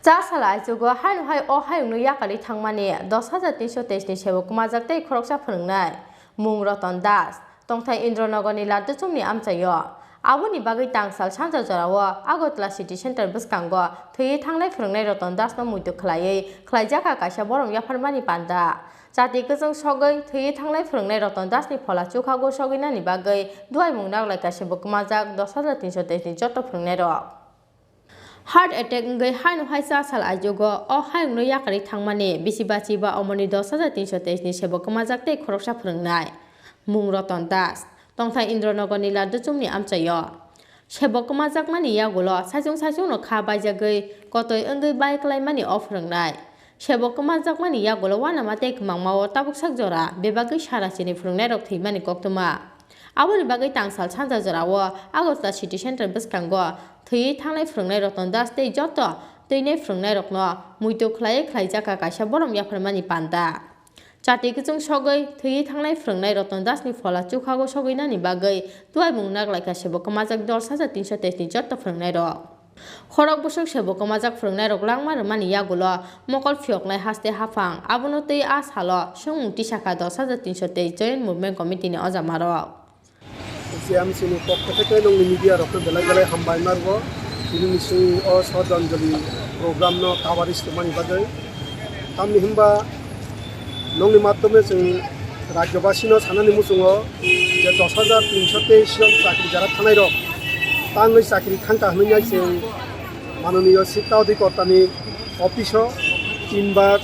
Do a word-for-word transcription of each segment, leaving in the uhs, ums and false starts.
Cha sal aichugo haino hai o hayungno yakarwi thangmani dos hajar tinso teis ni sebo kwmajak tei khoroksa phwrwngnai, mung Roton Das, tongthai Indronogorni Ladduchumni amchaio. Aboni bagwi tangsal sanja jorao Agartala City Center bwskango thwiwi thangnai phwrwngnai Roton Dasno muitu khwlaiwi khwlaijakha kaisa borom yapharmani panda. Chati kwchwng sogwi thwiwi thangnai phwrwngnai Roton Dasni phola chukhago sogwinani bagwi duaimung naglai kaisa bo kwmajak dos hajar tinso teis ni joto phwrwngnairok. Heart attack wngwi haino hai cha sal aijugo o hayungno yakarwi thangmani bisi bachi ba omoni dos hajar tinso teis ni sebo kwmajak tei khoroksa phwrwngnai, mung Roton Das, tongthai Indronogorni Ladduchumni amchaio. Sebo kwmajakmani yagulo saichung saichungno kha baijagwi kotoi wngwi bai klaimani o phwrwngnai. Sebo kwmajakmani yagulo uanama tei kwmangmao tabuksak jora bebagwi sara chini phwrwngnairok thwimani koktwma. Aboni bagwi tangsal sanja jorao Agartala City Center bwskango thwiwi thangnai phwrwngnai Roton Das tei joto twinai phwrwngnairokno muitu khwlaiwi khwlaijakha kaisa borom yapharmani panda. Chati kwchwng sogwi thwiwi thangnai phwrwngnai Roton Dasni phola chukhago sogwinani bagwi duaimung naglai kaisa bo kwmajak dos hajar tinso teis ni joto phwrwngnairok. Khorok bwswk sebo kwmajak phwrwngnairok langma rwmani yagulo mokol phiyoknai haste haphang, abono twi a salo swngmung tisakha dos hajar tinso teis Joint Movement Committee ni ojamarok. C M C ni pokho theke nongni media rokno belai belai hambai margo. Tini ni sing o Sraddhanjali program no coverage tongmani bagwi. Tamni hwnba nongni matome chwng rajyobasino sanani muchungo je dos hajar tinso teis jon chakri jara thanai rok tangwi chakri thangkha hwnwi chwng manoniyo Sikka Adhikartani office o tinbar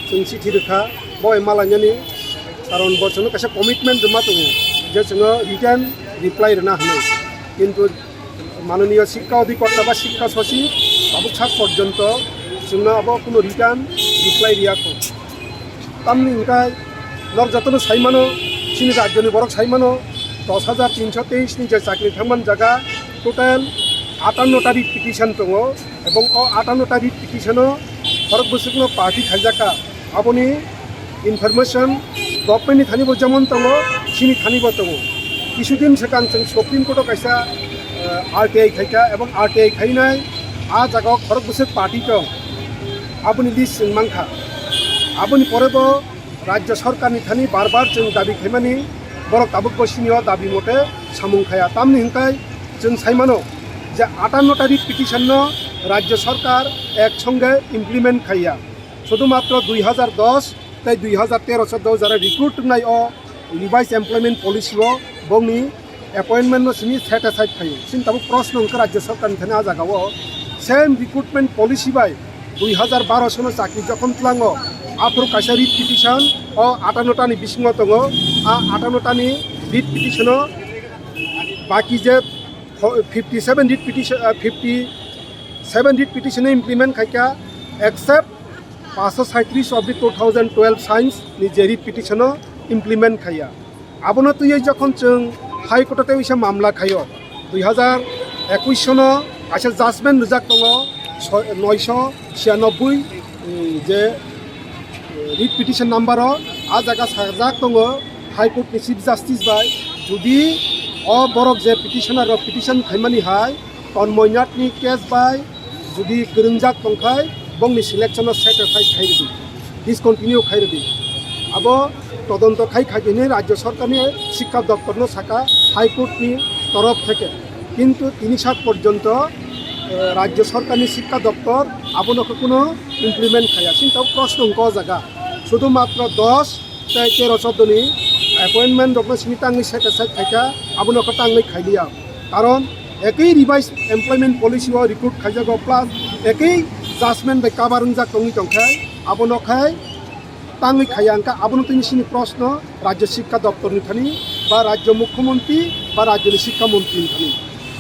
chwng chithi rwkha, bo bai malainani, karon bo chwngno kaisa commitment rwma tongo je chwngno written reply rwna hwnwi, kintu manoniyo Sikka Adhikarta ba Sikka Sachiv tabuk sak porjonto chwngno abo kuno written reply riyakho. Tamni hwnkhe norok jotono saimano, chini rajyoni borok saimano, dos hajar tinso teis ni je chakri thangmani jaga total atanno ta writ petition tongo, ebong o atanno ta writ petition o khorok bwswkno party khaijakha. Aboni information government ni thani bo jemon tongo, chini thani bo tongo. Kisudin swkang chwng Supreme Court o kaisa, eh, R T I khaikha, ebong R T I khainai a jaga o khorok bwswk party tong, aboni list chwng mankha. Aboni pore bo Rajya Sarkar ni thani bar bar chwng dabi khaimani, borok tabuk bo sini o dabi mote samung khaya. Tamni hwnkhe chwng saimano je atanno ta writ petition no Rajya Sarkar ek songe implement khaiya. Sudhumatro dui hajar dos tei dui hajar tero choudo jara recruit wngnai o Revised Employment Policy o bongni appointment no simi set aside khaio. Chini tabuk proshno hwnkhe Rajya Sarkar ni thani a jaga o same recruitment policy bai dui hajar baro sono chakri jokhon tlango, aphuru kaisa writ petition o atanno ta ni bisingo tongo. A atanno ta ni writ petition o baki je fifty seven writ petition, ah, fifty seven writ petition o implement khaikha, except paanso saitris of the two thousand twelve science ni je writ petition o implement khaiya. Abono twiwi jokhon chwng High Court o tei uisa mamla khaio, dui hajar ekush sono kaisa judgment rijak tongo, so-, noisho chiyanobboi, mm, je, eh, writ petition number o, a jaga sajak tongo High Court ni Chief Justice bai, jodi o borok je petitioner rok petition khaimani hai Tanmoy Nath ni case bai jodi kwrwngjak tongkhai, bongni selection no set aside khai rwdi, discontinue khai rwdi. Abo todonto khai kha hinwi Rajya Sarkar ni Sikka Doptor no saka High Court ni torof theke. Kintu tini sak porjonto, eh, Rajya Sarkar ni Sikka Doptor abono khe kuno implement khaya. Chini tabuk proshno hwnkha o jaga. Sudhu matro dos tei tero choudo ni appointment rokno simi tangwi set aside khaikha, abono khe tangwi khailiya. Karon ekwi Revised Employment Policy o recruit khaijago, plus ekwi judgment bai cover wngjak tongwi tongkhe, abono khe tangwi khaiya. Hwnkhe abono tini sini proshno Rajya Sikka Doptor ni thani ba Rajya Mukhyamantri ba Rajya ni Sikka Mantri ni thani.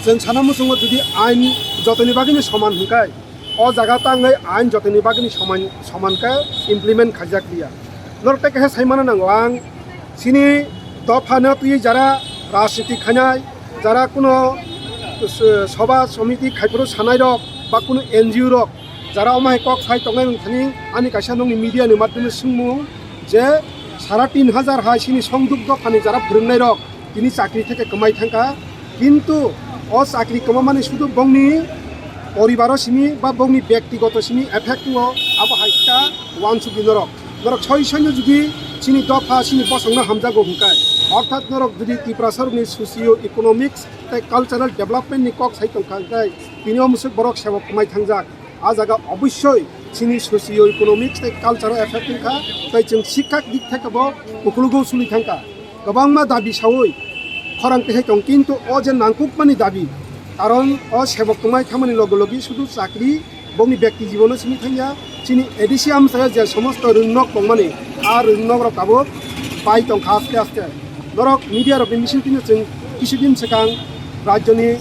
Chwng sana muchungo jodi ain jotoni bagwi ni soman hwnkhe, o jaga tangwi ain jotoni bagwi ni soman, soman khe implement khaijak liya. Norok tei kaisa saimano nango ang, chini dopha no twi jara rajniti khainai, jara kuno s-, soba somiti khaiphuru sanai rok ba kuno N G O rok, jara omo hai kok sai tongnai rok thani ani kaisa nokni media ni madhyome swngmung je sara tin hajar hai chini songduk dophani jara phwrwngnai rok tini chakri theke kwmai thangkha, kintu o chakri kwmamani sudu bongni poribaro simi ba bongni byaktigoto simi effect wngo, abo hai kha uansukdi norok. Norok soi soino jodi chini dopha chini bosongno hamjago hwnkhe, orthat norok jodi Tiprasarokni socio economics tei cultural development ni kok sai tongkha hwnkhe, tini o mwswk borok sebok kwmai thangjak. A jaga obossoi chini socio economics tei culture o effect wngkha, tei chwng sikha dik thekabo ukulugo suli thangkha. Kwbangma dabi sawi khorang tihai tong, kintu o je nangkukmani dabi, karon o sebok kwmai khamani logi logi sudu chakri bongni byakti jibono simi thangya, chini A D C amchaya je somosto rwngnok tongmani, a rwngnok rok tabuk pai tongkha aste aste. Norok media rokni bising tino chwng kisudin swkang rajyoni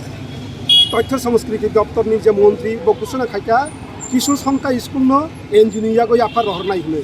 Tothyo Sanskriti Doptorni je montri bo ghosona khaikha, Kisu Songkha school no N G O ni yago yapha rohornai hwnwi.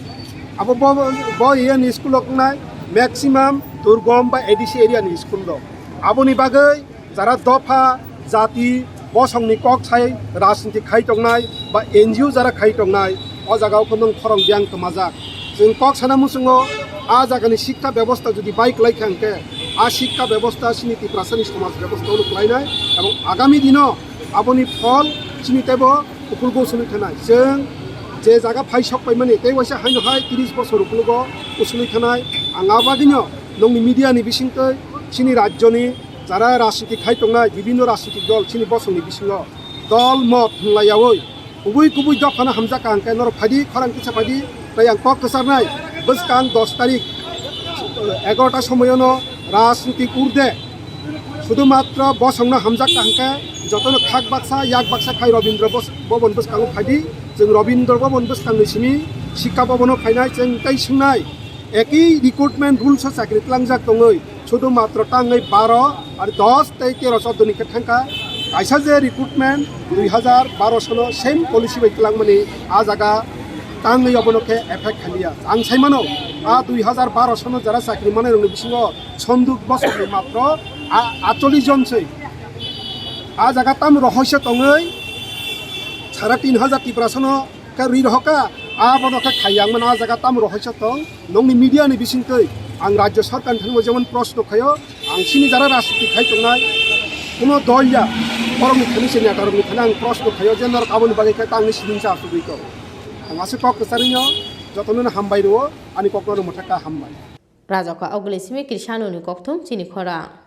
Abo bo, bo A N school rok wngnai maximum durgom ba A D C area ni school rok. Aboni bagwi jara dopha, jati, bosongni kok sai rajniti khai tongnai ba N G O jara khai tongnai, o jaga o khorang biyang twmajak. Chwng kok sana muchungo, a jagani sikha bebosta jodi bai kwlai kha hwnkhe, a sikha bebosta chini Tiprasani somaj bebosta no kwlainai, ebong agami dino aboni phol chini teibo ukulugo usuli thanai. Chwng je jaga phai sok paimani, tei waisa haino hai tris bosor ukulugo usuli thanai. Ang a bagwino nongni media ni bisingtwi chini rajyoni jara rajniti khai tongnai bibinno rajnitik dol chini bosongni bisingo dol mot hwnlaiyawi kubui kubui dophano hamjakha hwnkhe norok phaidi, khorang kisa phaidi, tei ang kok kwcharnai bwskang dos tarik egarota somoyono rajnitik urde sudu matro bosongno hamjakha hwnkhe jotono khak baksa yak baksa khai Robindra Bos-, Bhavan bwskango phaidi. Chwng Robindra Bhavan bwskangni simi Sikha Bhavan o phainai, chwng tei swngnai. Ekhi recruitment rules o chakri tlangjak tongwi sudu matro tangwi baro ar dos tei tero choddo ni khe thangkha. Kaisa je recruitment dui hazar baro sono same policy bai twlangmani, a jaga tangwi obono khe effect khaliya. Ang saimano, a dui hazar baro sono jara chakri manai rokni bisingo sonduk bosongni matro a atchollish jon se. A jaga tam rohorso tongwi sara tin hazar Tiprasano khe rwi rohorkha, abono khe khaiyang mano, a jaga tam rohorso tong. Nongni media ni bisingtwi ang rajya sarkar ni thani jemon proshno khaio, ang chini jara rajniti khai tongnai kuno dol ya, borokni thani se neta rokni thani ang proshno khaio je norok aboni bagwi khe tangwi sining cha asugwi tong. Ang aswk kok kwcharwino jotono hambai rwo, ani kokno rwmwthakha, hambai. Rajakha Oguli simi Krishanoni kokthum chini khorang.